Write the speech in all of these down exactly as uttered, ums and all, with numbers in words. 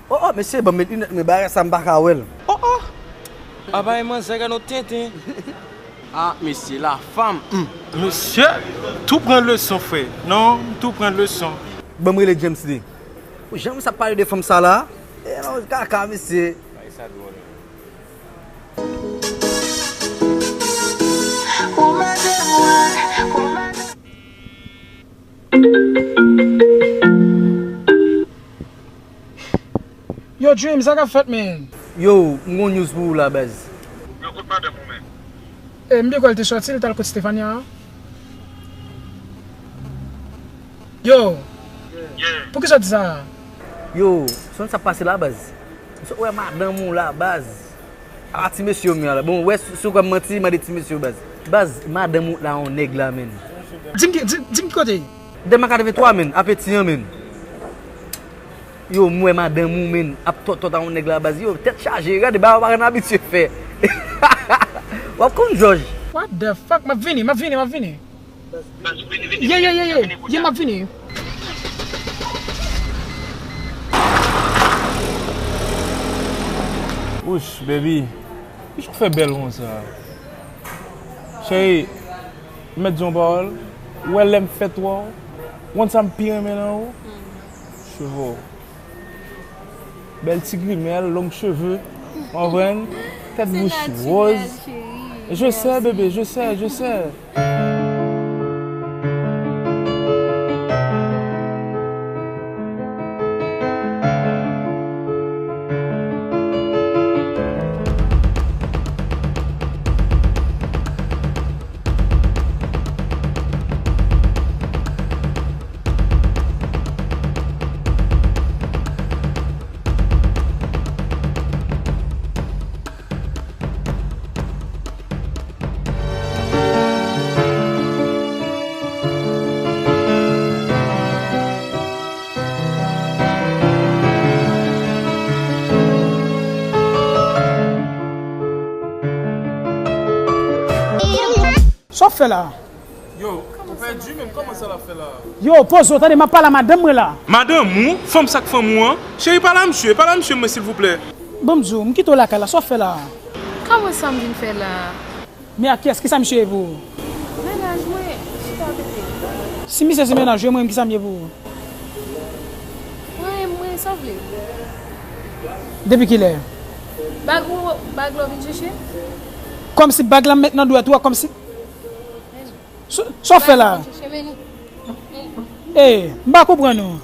Oh, oh, mesye, ban m met linèt mwen, bagay sa m pa ka wè l. Oh, oh! Aba, e manzè, gade yon tenten. Ah, mesye, la femme. Hmm. Mesye, tou pran leson, frè. Non, tou pran leson. Ban m rele James li. Ou janm sa pale de fanm sa la? E non, kaka, mesye. Yo, Dream, sa k ap fèt, man? Yo, m gon news pou ou la, baz. Yo, kot madanm ou, man? E, m te kwè l te sòti, l t al kot Stefania a. Yo, poukisa w di sa? Yo, sonn sa k pase la, baz. M sot wè madanm ou la, baz. A ti mesye yo m ye la. Bon, wè, si, si w kwè m manti, mande ti mesye yo, baz. Baz, madanm ou la, yon nèg la, menn. Di m ki, di, di m ki kote? Dèlma katrevenntwa, menn, apeti an, menn. Yo, m wè madanm ou, menn, ap tòtòt a yon nèg la, baz. Yo, tèt chaje, gade, bagay w pa konn abitye fè. W ap konn jòj. What the fuck? M ap vini, m ap vini, m ap vini. Ye, ye, ye, ye. Ye, m ap vini. Wouch, baby. Kijan w fè bèl konsa? Cheri, m mèt di w yon pawòl. Ou wè lè m fèt wè w, ou konn sa m pi renmen nan ou? Cheve w. Bèl ti grimèl, long cheve, w konprann? Tèt bouch woz. Je sais, bébé, je sais, je sais. Sa w ap fè la? Yo, ou pèdi menm, kòman sa l ap fè la? Yo, poze w, tande, m ap pale a madanm mwen la. Madanm ou? Fanm sa k fanm ou an? Cheri, pale a misye, pale a misye mwen, silvouplè. Ban m di w, m kite w lakay la, sa w ap fè la? Kòman sa m vin fè la? Men ak kiyès? Kisa misye ye pou ou? Mennaj mwen, chita kote. Si misye se mennaj ou, e mwen menm kisa m ye pou ou? Mwen, mwen, sa w vle? Depi kilè? Bag ou, bag la w vin chèche? Kòmsi bag la m met nan dwèt ou a, kòmsi. Sa, sa w fè la? Bag la w vin chèche, vini. Vini. Ey, m pa konprann ou.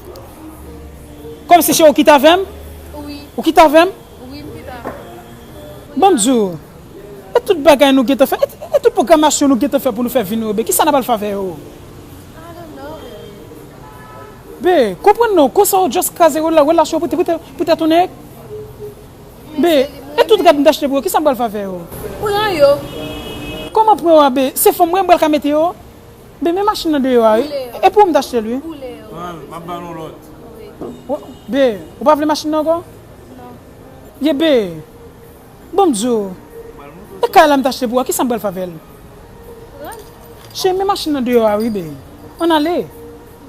Kòmsi se ou ki t avè m? Wi. Ou ki t avè m? Wi, m ki t avè w. Ban m di w. E tout bagay nou gentan fè, e, e tout pwogramasyon nou gentan fè pou nou fè vin yo, be, kisa n ap al fè avè yo? I don't know, baby. Be, konprann non, konsa w just kraze rela-, relasyon pou tèt, pou tèt, pou tèt yon nèg? Be, e tout rad m t achte pou yo, kisa m pral fè avè yo? Pran yo. Kòman pran yo a, be? Se fanm mwen, m pral ka mete yo? Be, men machin nan deyò a, wi. Boule yo. E pou ou m t achte l, wi. Boule yo. Pran l, m ap ba nou lòt. Wi. Be, ou pa vle machin nan ankò? Non. Ye, be. Bon, m di w, e kay la m t achte pou ou a, kisa m pral fè avè l? Cheri, men machin nan deyò a wi, be. Ann ale. M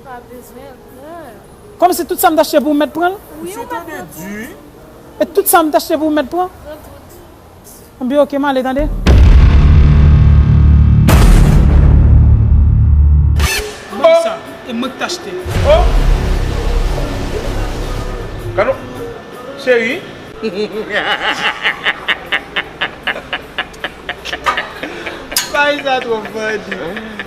pa bezwen l, pran. Kòmsi tout sa m t achte pou ou m mèt pran l? Wi, ou mèt pran tout. E tout sa m t achte pou ou m mèt pran? Pran tout. Anben, oke, m ale, tande. Ban m sa, e mwen k t achte. Oh! Gade, cheri. Bagay sa twò funny.